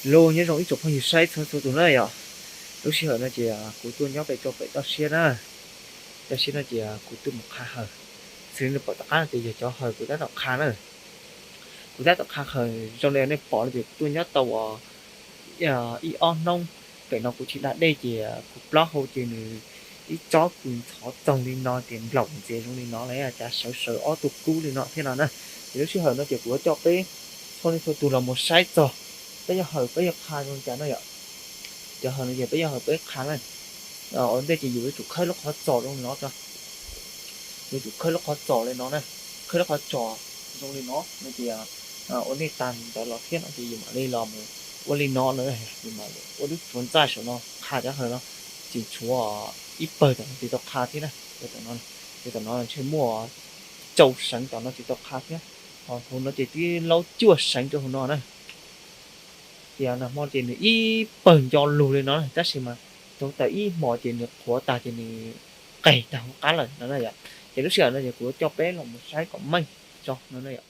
Hello, nyob zoo ib tsoom phooj ywg saib txhua txhua tus na yom. Lub sij hawm no ces kuv tuaj nyob pem rau pem toj siab na. Toj siab no ces kuv tuaj mus qha hawm. Xws li nej pom tom qab no ces yog cov hawm kuv tab tom qha na. Kuv tab tom qha hawm zoo li nej pom no ces kuv tuaj nyob tau ua ib ob hnub. Pem no kuv tsis da dej ces kuv plaub hau ces nws ib tsob kws ntxhov txoog li no ces nplaum ntxias zoo li no lawm, cas sawv sawv ob tug kub li no thiab no na. Ces lub sij hawm no ces kuv yuav coj peb txhua leej txhua tus los mus saib txog peb yog hawm peb yuav qha zoo li cas na yom. Cov hawm no ces peb yog hawm peb qha na. Ua ntej ces yus yuav tsum khawb lub qhov txos zoo li no tso. Yuav tsum khawb lub qhov txos li no na. Khawb lub qhov txos zoo li no no ces ua ntej tag ntawd los thiab no ces yus mam li los mus ua li no na. Yus mam ua lub tsuav ntxaij saum no qha cov hawm no. Tseem tshuav ib pawg tom no tsis tau qha thiab na. Ces tom no ntshe muaj rau seev tom no tsis tau qha thiab. Ho hauv no ces twb laub cuaj seev rau hauv no na. Ces nag hmo ces nws ib pawg nco lug li no na, tab sis mas tau tawm ib hmos ces nws qhuav tag ces nws qes tag hauv qab lawm no na yom. Ces lub sij hawm no ces kuv yuav coj peb los mus saib kom meej tso no na yom.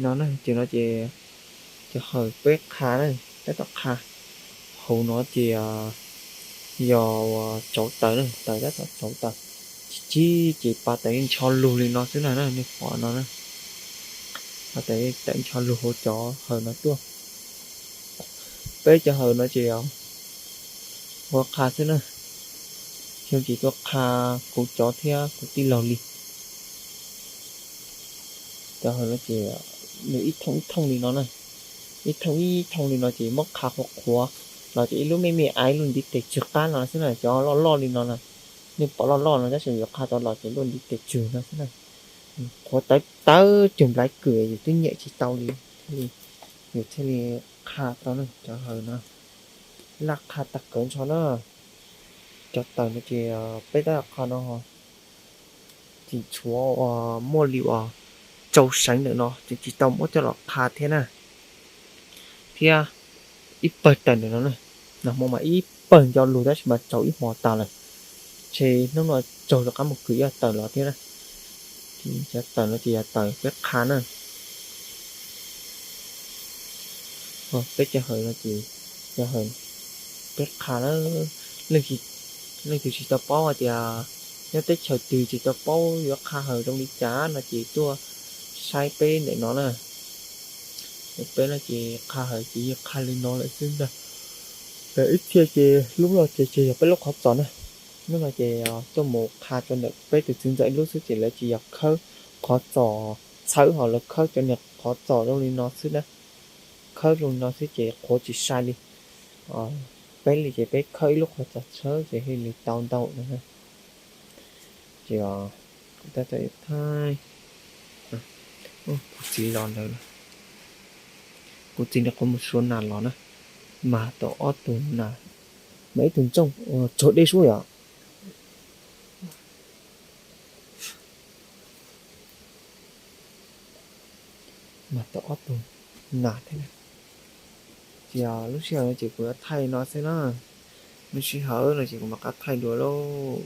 No na, ces no ces cov hawm peb qha na, tab tom qha. Hauv no ces yog tsauv taws na, taws tab tom tsauv taws. Chim chim ces pa taws yeej ncho lug li no xwb na, nej pom no na. Pa taws tawm ncho lug hauv cov hawm no tuaj. Peb cov hawm no ces ua qha xwb na, xyov tsis tuaj qha kuv cov thiab kuv tij laug li. Cov hawm no ces nws ib thooj ib thooj li no na, ib thooj ib thooj li no ces muab qha qhuav qhuav los ces ib lub me me aiv luaj ntiv tes tsw qab no xwb na, cov loj loj li no na. Nej pom loj loj no tab sis yuav qha tau los ces luaj ntiv tes tsw no xwb na. Qhuav tawv tawv cuag nplaiv kws yus twb nyem tsis tau li, yus thiaj li qha tau na cov hawm no. Laj qha tag kawg ntsho na. Cov taws no ces peb tab tom qha no tseem tshuav uas muaj li uas rau seev ntawm no tseem tsis tau muab coj los qha thiab na. Thiab ib pawg taws ntawm no na, nag hmo mas ib pawg nco lug tab sis mas tsau ib hmos tas lawm. Ntshe hnub no tsau rov qab mus kwv ib taws los thiab na. Cov taws no ces yog taws peb qha na. Peb cov hawm no ces cov hawm peb qha na. Leej twg tsis tau paub hais tias nyob teb chaws twg tsis tau paub yuav qha hawm zoo li cas no ces tuaj saib peb ntawm no na. Peb no ces qha hawm ces yeej qha li no lawm xwb ntag. Ib txhia ces lub no ces tsis yog peb lub qhov txos na. Lub no ces tuaj mus qha rau ntawm peb tus txiv ntxawm ib lub xwb ces lawv tsis yog khawb qhov txos txhawb, ho lawv khawb cov niag qhov txos zoo li no xwb na. Khawb zoo li no xwb ces qhuav tsis sai li. Peb li ces peb khawb ib lub qhov txos txhawb ces thiaj li tau ntau no. Ces kuv tab tom thaij, kuv txiv los ntawd, kuv txiv nws qhuav mus xyuas nas los na, mas tau ob tug nas, mas ib tug ntsooj tsuag dej suab yom. Mas tau ob tug nas thiab na. Ces lub sij hawm no ces kuv yuav thaij no xwb na. Lub sij hawm no ces kuv mam qab thaij dua lauj.